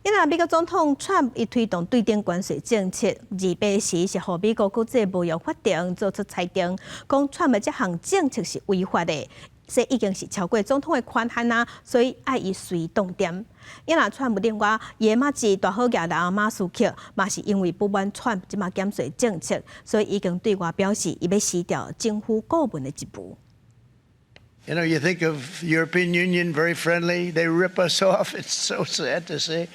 因為美國總統川普伊推動對等關稅政策，28時是予美國國際貿易法庭做出裁定，講川普這項政策是違法的，這已經是超過總統的權限啊，所以愛伊隨凍點。因為川普另外伊的馬吉大好額人馬斯克，嘛是因為不滿川普這馬減稅政策，所以已經對外表示伊欲辭掉政府顧問的職務。 You think of European Union very friendly, they rip us off. It's so sad to see.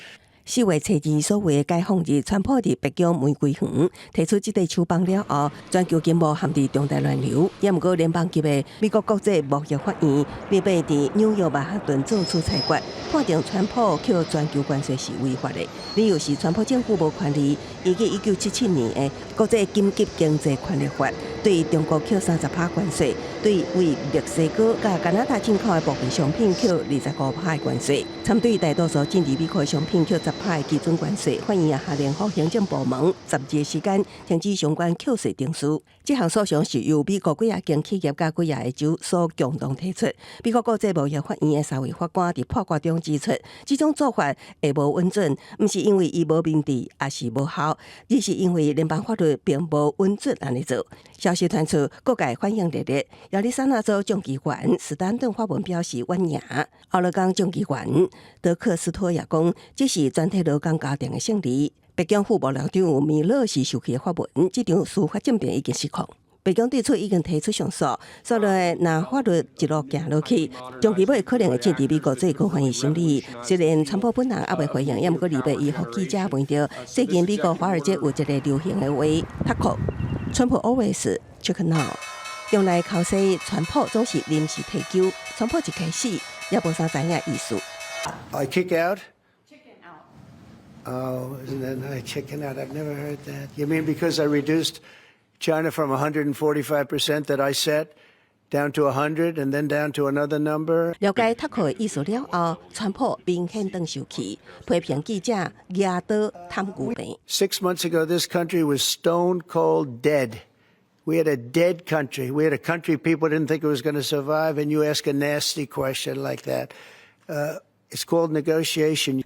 4月初2所謂的解放日，川普佇白宮玫瑰園提出這塊手枋了後，全球經貿陷佇重大亂流。也毋過聯邦級的美國國際貿易法院禮拜佇紐約曼哈頓做出裁決，判定川普課全球關稅是違法的，理由是川普政府無權利依據1977年的國際緊急經濟權力法，對中國課30趴關稅，對為墨西哥佮加拿大進口的部分商品課25趴的關稅，針對大多數進入美國的商品課10趴的基準關稅。法院也下令予行政部門10日時間停止相關課稅程序。這項訴訟是由美國幾仔間企業佮幾仔個州所共同提出。美國國際貿易法院的三位法官佇判決中指出，這種做法會無允准，毋是因為伊無明智，抑是無效，而是因為聯邦法律並無允准按呢做。消息傳出，各界反應熱烈。亞利桑那州眾議員史丹頓發文表示阮贏。奧勒岡眾議員德克斯托也講，這是全體勞工家庭的勝利。白宮副幕僚長米勒是受氣發文，這場司法政變已經失控。白宮對此已經提出上訴，所以若法律一路行落去，終其尾可能會進入美國最高法院審理。雖然川普本人猶未回應，也毋過禮拜一予記者問著，最近美國華爾街有一個流行的話，TACO，Trump always chicken out，用來剾洗川普總是臨時退休。川普一開始也無啥知影意思。 I kick out. Oh, isn't that nice? Chicken out. I've never heard that. You mean because I reduced China from 145% that I set down to 100 and then down to another number? 了解 TACO 的意思了後，川普明顯轉受氣，批評記者蜈刀探牛病。 6 months ago, this country was stone cold dead. We had a dead country. We had a country people didn't think it was going to survive, and you ask a nasty question like that. It's called negotiation.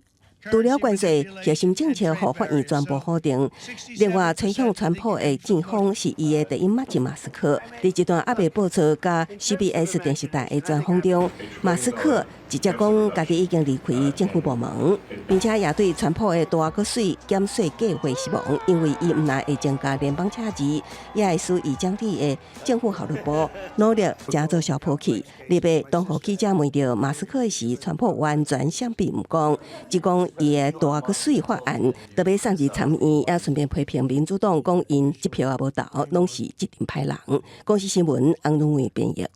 除了關稅核心政策，予法院全部否定。另外，吹響川普的戰風是伊的第一馬吉馬斯克。佇這段猶未播出佮 CBS 電視台的專訪中，馬斯克直接講家己已經離開政府部門，並且也對川普的大個稅減稅計劃失望，因為伊毋但會增加聯邦赤字，也會使伊掌理的政府效率部努力成做小破去。禮拜當予記者問著馬斯克時，川普完全閃避毋講，只講伊的大個稅法案特別送入參院，也順便批評民主黨講𪜶一票也無投，攏是一陣歹人。公視新聞翁如偉編譯。